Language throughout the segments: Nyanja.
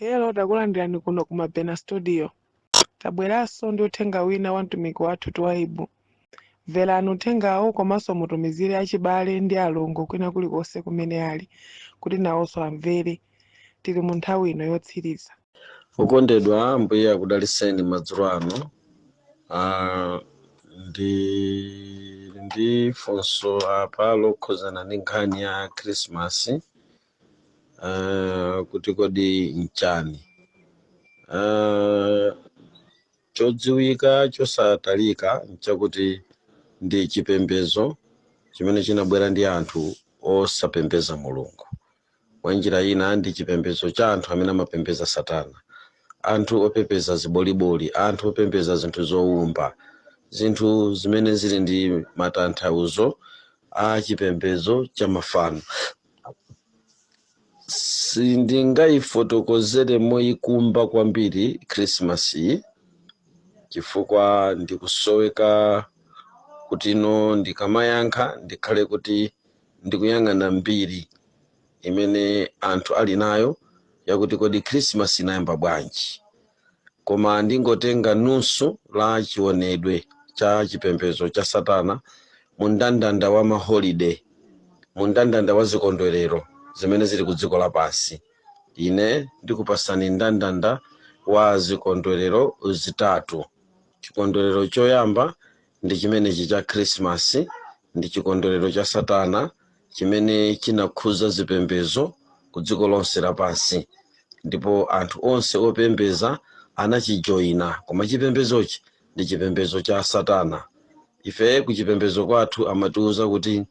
Hello, takulandirani kuno ku Mabena Studio. Tabweranso ndi uthenga wina wa mtumiki wathu Twaibu. Mverani uthengawo komanso mutumizire achibale ndi alongo kwina kulikonse kumene ali kuti nawonso amvere. Tili mu nthawi ino yotsiriza. Okondedwa, Ambuye akudalitseni madzulo ano. Ndi ndi funso apa lokhuzana ndi nkhani ya Krismasi, kuti kodi nchani? Chodziwika chosatalika nchakuti ndi chipembedzo chimene chinabwera ndi anthu osapembedza Mulungu. Mwa njira ina, ndi chipembedzo cha anthu amene amapembedza Satana, anthu opembedza ziboliboli, anthu opembedza zinthu zowumba, zinthu zimene zili ndi matanthauzo a chipembedzo cha mafano. Sindingayifotokozere moyikumba kwambiri Krismasi chifukwa ndikusoweka kuti no ndikamayankha ndikhale kuti ndikuyang'ana mbiri imene anthu ali nayo yakuti kodi Krismasi inayamba bwanji, koma ndingotenga nusu la chionedwe cha chipembedzo cha Satana mu mndandanda wa maholiday, mu mndandanda wa zikondwerero zimene zili ku dziko lapansi. Ine ndikupasani mndandanda wa zikondwerero zitatu. Chikondwerero choyamba ndi chimenechi cha Krismasi, ndi chikondwerero cha Satana chimene chinakhuza zipembedzo ku dziko lonse lapansi, ndipo anthu onse opembeza anachijoyina, koma chipembedzochi ndi chipembedzo cha Satana. Ife ku chipembedzo kwathu amatiuza kuti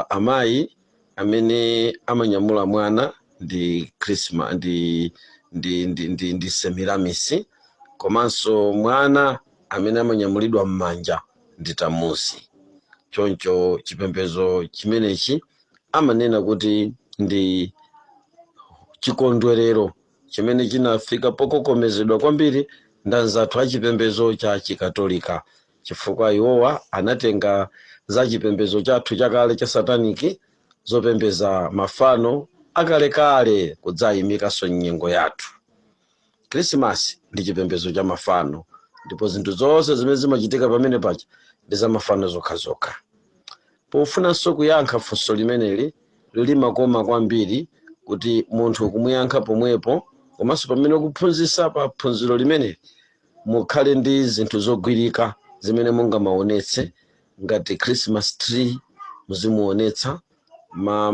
amayi amene amanyamula mwana ndi Christmas, ndi Semiramisi, komanso mwana amene amanyamulidwa m'manja ndi Tamuzi. Choncho chipembedzo chimenechi amanena kuti ndi chikondwerero chimene chinafika pokokomezedwa kwambiri ndi anzathu a chipembedzo cha Chikatolika, chifukwa iwowa anatenga za chipembedzo chathu chakale cha satanic, zopembeza mafano akalekale, kudzayimikanso nyengo yathu. Krismasi ndi chipembedzo cha mafano, ndipo zinthu zonse zimene zimachitika pamene paja ndi za mafano zokhazokha. Pofunanso kuyankha funso limeneli, limakoma kwambiri kuti munthu kumuyankha pomwepo, komanso pamene ukuphunzitsa pa phunziro limeneli mukhale ndi zinthu zogwirika zimene mungamaonetse, ngati Christmas tree muzimuonetsa, ma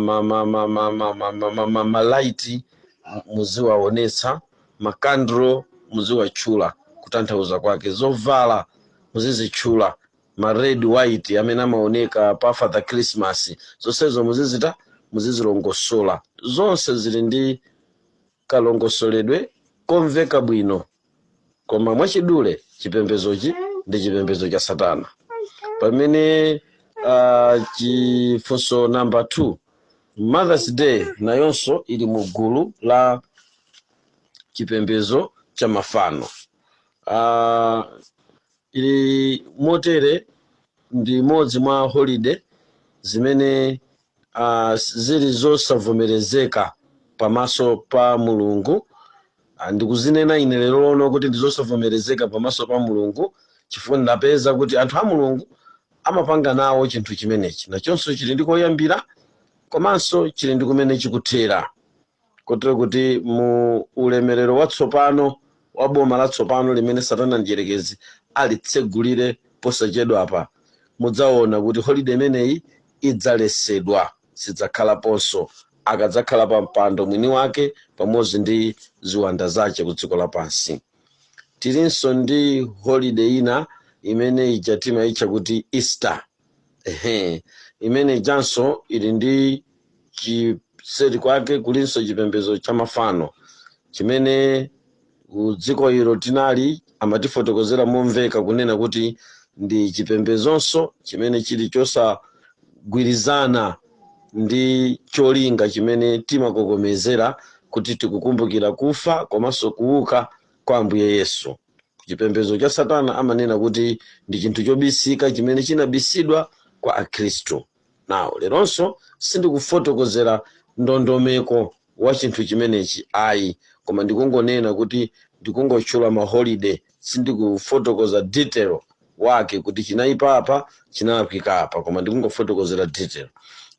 light muziwaonetsa, makandlo muziwatchula kutanthauza kwake, zovala muzizitchula, ma red, white amene amaoneka pa Father Christmas, zonsezo muzizita, muzizilongosola. Zonse zili ndi kalongosoledwe komveka bwino, koma mwachidule chipembezochi ndi chipembedzo cha Satana. Pamene chifunso namba 2, Mother's Day nayonso ili mu gulu la chipembedzo cha mafano. Ili motere: ndi imodzi mwa holiday zimene zili zosavomerezeka pamaso pa Mulungu. Ndikuzinena ine lero lino kuti ndi zosavomerezeka pamaso pa Mulungu chifukwa ndapeza kuti anthu a Mulungu amapanga nawo chinthu chimenechi. Nachonso chili ndi koyambira komanso chili ndi kumene chikuthera, kotero kuti mu ulemerero watsopano wa boma latsopano limene Satana mdierekezi alitsegulire posachedwapa, mudzaona kuti holiday imeneyi idzalesedwa, sidzakhalaponso akadzakhala pa mpando mwini wake pamodzi ndi ziwanda zace ku dziko lapansi. Tilinso ndi holiday ina imene ija timayitcha kuti Easter. Ehe, imene ijanso ili ndi chiseri kwake, kulinso chipembedzo cha mafano chimene ku dziko ilo tinali amatifotokozera momveka kunena kuti ndi chipembedzonso chimene chili chosagwirizana ndi cholinga chimene timakokomezera kuti tikukumbukira kufa komanso kuuka kwa Ambuye Yesu. Chipembedzo cha Satana amanena kuti ndi chinthu chobisika chimene chinabisidwa kwa Akhristu. Nawo leronso sindikufotokozera ndondomeko wa chinthu chimenechi ayi. Koma ndikungonena kuti ndikungotchula maholiday, sindikufotokoza detail wake kuti chinaipa apa, chinalakwika apa, koma ndikungofotokozera detail.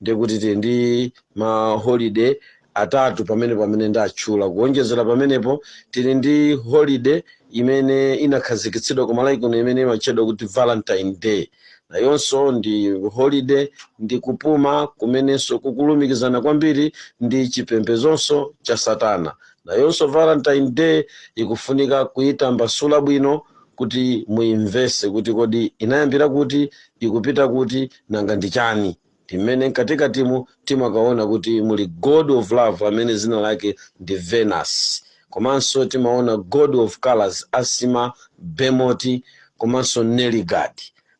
Ndikuti tili ndi maholiday atatu pamene ndatchula. Kuonjezera pamenepo, tili ndi holiday imene inakhazikitsidwa ku Malawi kuno imene imatchedwa kuti Valentine Day. Nayonso ndi holiday, ndi kupuma kumenenso kukulumikizana kwambiri ndi chipembedzonso cha satana. Nayonso Valentine Day ikufunika kuyitambasula bwino kuti muimvese kuti kodi inayambira kuti, ikupita kuti, nanga ndi chani. Timene mkatikatimu timakaona kuti muli god of love amene zina lake ndi Venus, komanso timaona god of colors Asima Bemoti, komanso Neligad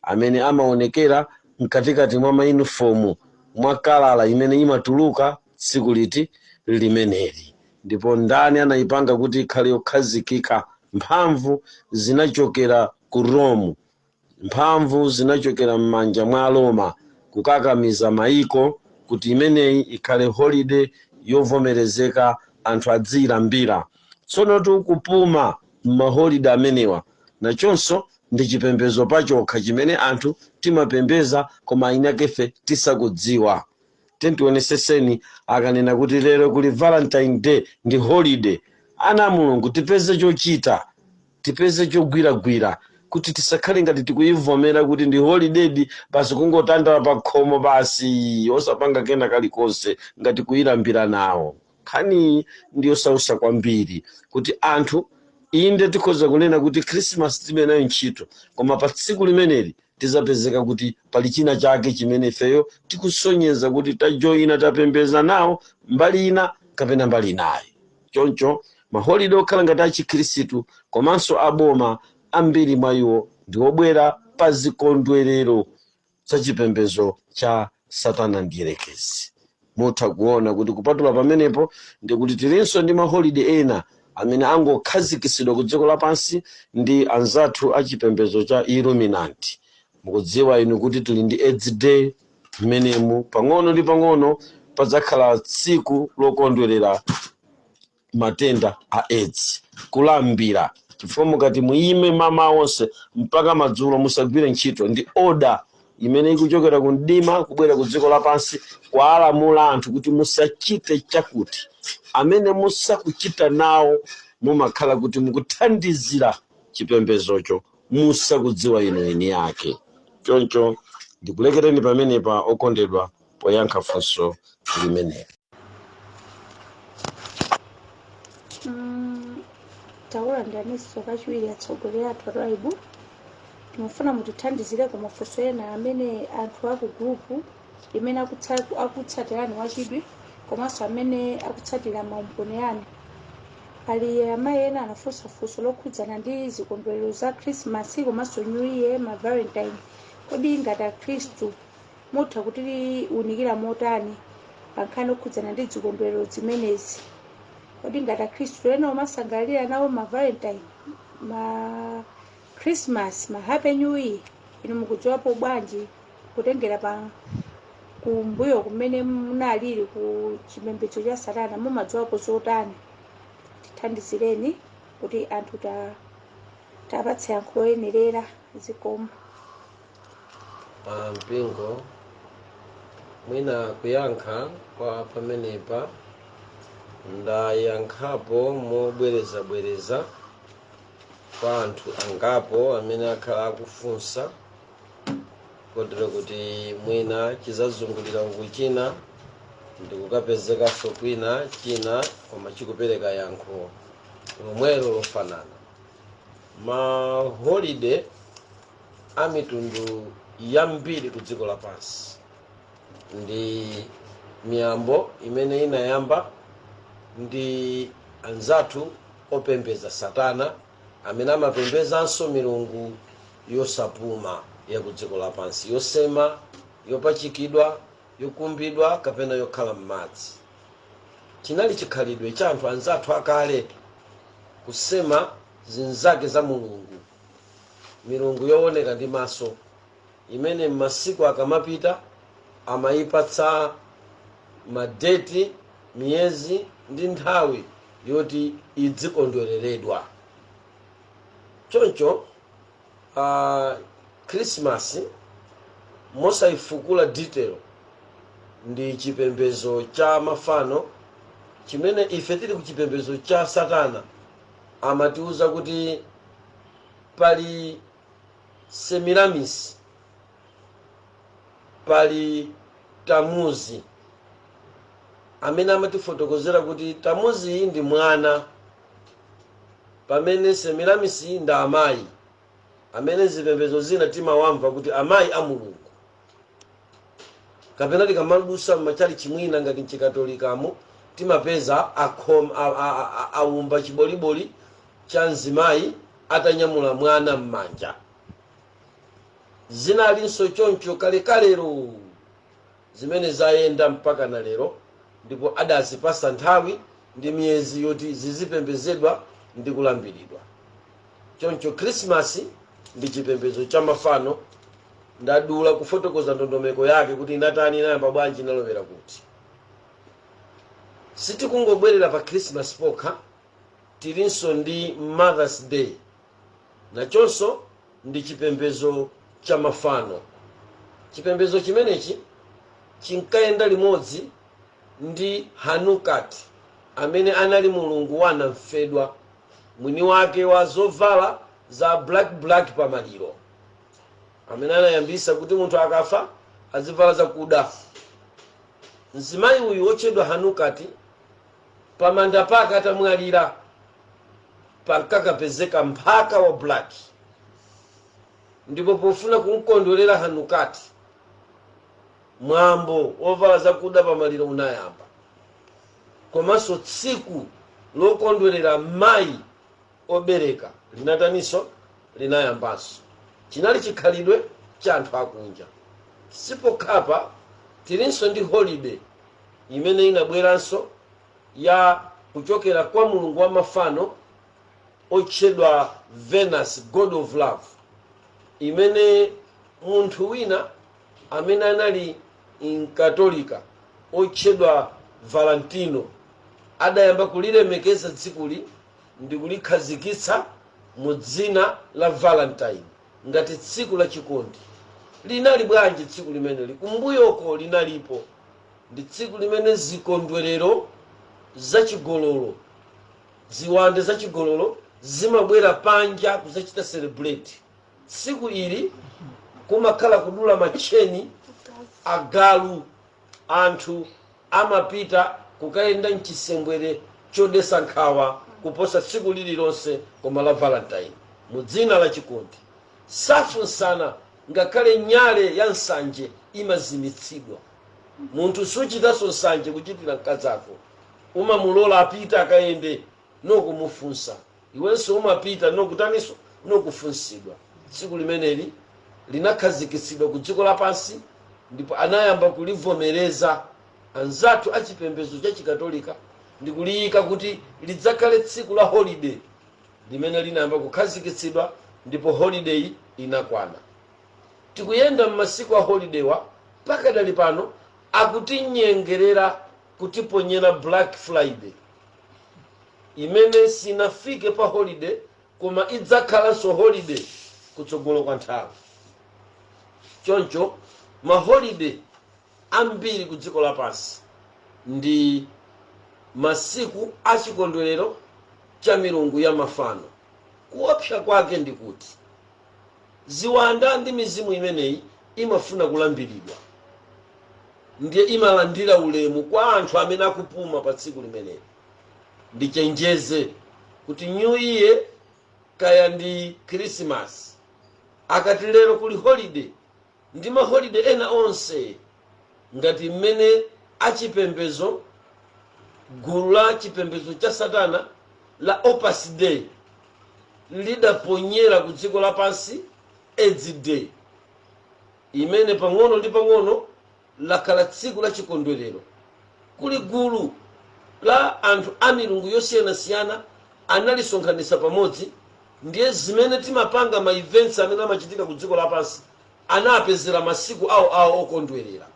amene amaonekera mkatikati mwa mayunifomu mwa colour imene imatuluka tsiku liti limeneli. Ndipo ndani anayipanga kuti ikhale yokhazikika? Mphamvu zinachokera ku Rome, mphamvu zinachokera m'manja mwa Roma kukakamiza maiko kuti imeneyi ikhale holiday yovomerezeka, anthu adziyilambira. Tsono tikupuma m'maholiday amenewa, nachonso ndi chipembedzo pachokha chimene anthu timapembeza koma inakefe tisakudziwa. Tentioneseseni, akanena kuti lero kuli Valentine Day, ndi holiday, ana a Mulungu, tipeze chochita, tipeze chogwiragwira kuti tisakhale ngati tikuyivomera kuti ndi holiday basi, kungotandala pa khomo basi, osapanga kena kalikonse ngati kuyilambira nawo. Nkhani ndiyosausa kwambiri kuti anthu, inde, tikhoza kunena kuti Christmas tilibe nayo ntchito, koma pa tsiku limeneli tizapezeka kuti pali china chake chimene ifeyo tikusonyeza kuti tajoyina, tapembeza nawo mbali ina kapena mbali inayi. Choncho maholiday okhala ngati achikhristu komanso aboma, ambiri mwa iwo ndi obwera pa zikondwerero za chipembedzo cha satana ndiyerekezi. Mutha kuona kuti kupatula pamenepo, ndikuti tilinso ndi maholiday ena amene angokhazikitsidwa ku dziko lapansi ndi anzathu achipembedzo cha Illuminati. Mukudziwa inu kuti tili ndi AIDS Day mmenemu. Pang'ono ndi pang'ono padzakhala tsiku lokondwerera matenda a AIDS, kulambira, chifukwa mukati muyime mama onse mpaka madzulo musagwire ntchito, ndi order imene ikuchokera ku mdima kubwera ku dziko lapansi kwalamula anthu kuti musachite chakuti. Amene musakuchita nawo, mumakhala kuti mukuthandizira chipembezocho musakudziwa inu eni yake. Choncho ndikulekereni pamenepa, okondedwa, poyankha funso limeneli. Takulandiraninso kachiwiri, atsogoleri athu a Twaibu. Timafuna mutithandizireko mafunso ena amene anthu aku group imene akutsatirani wachidwi komanso amene akutsatira maumboni anu. Pali amayi ena anafunsa funso lokhudzana ndi zikondwerero za Christmas komanso New Year, ma Valentine. Kodi ngati Akhristu mutha kutiwunikira motani pa nkhani okhudzana ndi zikondwerero zimenezi? Kodi ngati Akhristu ena omasangalalira nawo ma Valentine, ma Christmas, ma Happy New Year, inu mukudziwapo bwanji kutengera pa kumbuyo kumene munalili ku chipembedzo cha satana? Mumadziwapo zotani? Tithandizireni kuti anthu tapatse yankho loyenerera. Zikomo. Pa mpingo, mwina kuyankha kwa pamenepa ndayankhapo mobwerezabwereza kwa anthu angapo amene akhala akufunsa, kotero kuti mwina chizazungulira uku china ndikukapezekanso kwina china, koma chikupereka yankho lomwelo lofanana. Maholiday a mitundu yambiri ku dziko lapansi ndi miyambo imene inayamba ndi anzathu opembeza satana amene amapembezanso milungu yosapuma ya ku dziko lapansi, yosema, yopachikidwa, yokumbidwa kapena yokhala m'madzi. Chinali chikhalidwe cha anthu anzathu akale kusema zinzake za mulungu, milungu yooneka ndi maso imene m'masiku akamapita amayipatsa madeti, miyezi ndi nthawi. yoti idzikondwereredwa. Choncho Christmas, mosayifukula detail, ndi chipembedzo cha mafano chimene ife tili ku chipembedzo cha satana. Amatiuza kuti pali Semiramis, pali Tamuzi, amene amatifotokozera kuti Tamuzi ndi mwana, pamene Semiramis ndi amayi, amene zipembedzo zina timawamva kuti amayi a Mulungu, kapena tikamadusa m'machali chimwina ngati mchikatolikamo timapeza aumba chiboliboli cha mzimayi atanyamula mwana m'manja. Zinalinso choncho kalekalero, zimene zayenda mpaka na lero, ndipo adazipasa nthawi ndi miyezi yoti zizipembedzedwa ndi kulambiridwa. Choncho Krismasi ndi chipembedzo cha mafano. Ndadula kufotokoza ndondomeko yake kuti inatani, inayamba bwanji, inalowera kuti. Sitikungobwerera pa Christmas pokha, tilinso ndi Mother's Day, nachonso ndi chipembedzo cha mafano. Chipembedzo chimenechi chinkayenda limodzi ndi Hanukat, amene anali mulungu wa namfedwa, mwini wake wa zovala za black black pamaliro, amene anayambisa kuti munthu akafa azivala zakuda. Mzimayi uyu wotchedwa Hanukati, pamanda pake atamwalira pankakapezeka mphaka wa black, ndipo pofuna kumkondwerera Hanukati, mwambo wovala zakuda pamaliro unayamba. Komanso tsiku lokondwerera mayi obereka linataninso? Linayambanso. Chinali chikhalidwe cha anthu akunja. Sipokhapa, tilinso ndi holiday imene inabweranso ya kuchokera kwa mulungu wa mafano otchedwa Venus, god of love, imene munthu wina amene anali mkatolika otchedwa Valentino adayamba kulilemekeza dzikuli ndi kulikhazikitsa mu dzina la Valentine ngati tsiku la chikondi. Linali bwanji tsiku limeneli? Kumbuyoko linalipo, ndi tsiku limene zikondwerero zachigololo, ziwanda zachigololo zimabwera panja kuzachita celebrate. Tsiku ili kumakhala kudula matcheni agalu, anthu amapita kukayenda mchisembwere chodesa nkhawa kuposa tsiku lililonse koma la Valentine. Mu dzina la chikondi safunsana, ngakhale nyale ya nsanje imazimitsidwa. Munthu suchitanso nsanje kuchitira mkazako, umamulola apite akayende nokumufunsa. Iwenso umapita nokutaninso, nokufunsidwa. Tsiku limeneli linakhazikitsidwa ku dziko lapansi, ndipo anayamba kulivomereza anzathu achipembedzo cha Chikatolika ndi kuliyika kuti lidzakhale tsiku la holiday limene linayamba kukhazikitsidwa, ndipo holiday inakwana. Tikuyenda m'masiku a holiday wa pakadali pano, akutinyengerera kutiponyera Black Friday imene sinafike pa holiday, koma idzakhalanso holiday kutsogolo kwa nthawi. Choncho maholiday ambiri ku dziko lapansi ndi masiku achikondwerero cha milungu ya mafano. Kuopsa kwake ndi kuti ziwanda ndi mizimu imeneyi imafuna kulambiridwa, ndiye imalandira ulemu kwa anthu amene akupuma pa tsiku limeneli. Ndichenjeze kuti New Year kaya ndi Christmas, akati lero kuli holiday, ndi maholiday ena onse, ngati mmene achipembedzo, gulu la chipembedzo cha satana la Opus Dei lidaponyera ku dziko lapansi AIDS Day, imene pang'ono ndi pang'ono lakhala tsiku la chikondwerero. Kuli gulu la anthu a milungu yosiyanasiyana analisonkhanitsa pamodzi, ndiye zimene timapanga, ma events amene amachitika ku dziko lapansi, anapezera masiku awo awo okondwerera,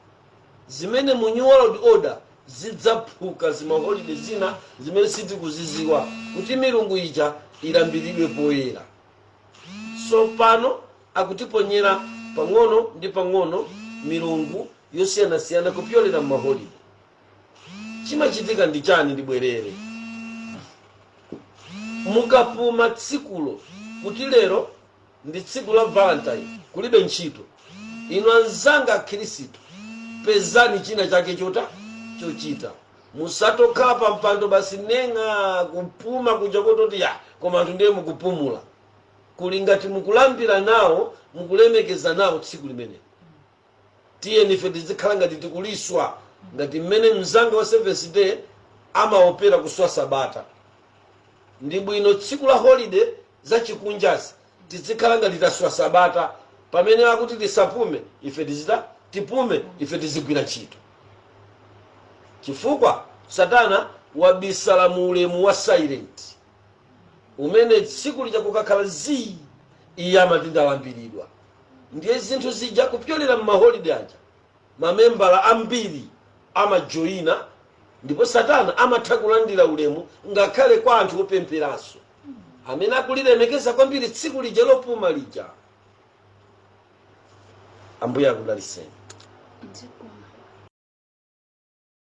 zimene mu New World Order Zidzaphuka zimaholide zina zimene sitikuziziwa kuti milungu ija ilambiridwe poyera. So pano akutiponyera pang'ono ndi pang'ono milungu yosiyanasiyana kupyolera m'maholide. Chimachitika ndi chani? Ndibwerere, mukapuma tsikulo kuti lero ndi tsiku la Valentine, kulibe ntchito, inu anzanga akhristu, pezani china chake chota chochita. Musatokhala pa mpando basi neng'a kupuma kuja kototi ya, koma anthu ndiye mukupumula, kuli ngati mukulambira nawo, mukulemekeza nawo tsiku limeneli. Tiyeni ife tizikhala ngati tikuliswa, ngati mmene mzanga wa Seventh Day amaopera kuswa sabata. Ndi bwino tsiku la holiday zachikunjazi tizikhala ngati taswa sabata. Pamene akuti tisapume, ife tizita tipume, ife tizigwira ntchito, chifukwa Satana wabisala mu ulemu wa silent umene tsiku lija kukakhala zii, iye amati ndalambiridwa. Ndiye zinthu zija kupyolera m'maholide aja, mamembala ambiri amajoyina, ndipo Satana amatha kulandira ulemu ngakhale kwa anthu opempheranso amene akulilemekeza kwambiri tsiku lija lopuma lija. Ambuye akudaliseni. Zikomo.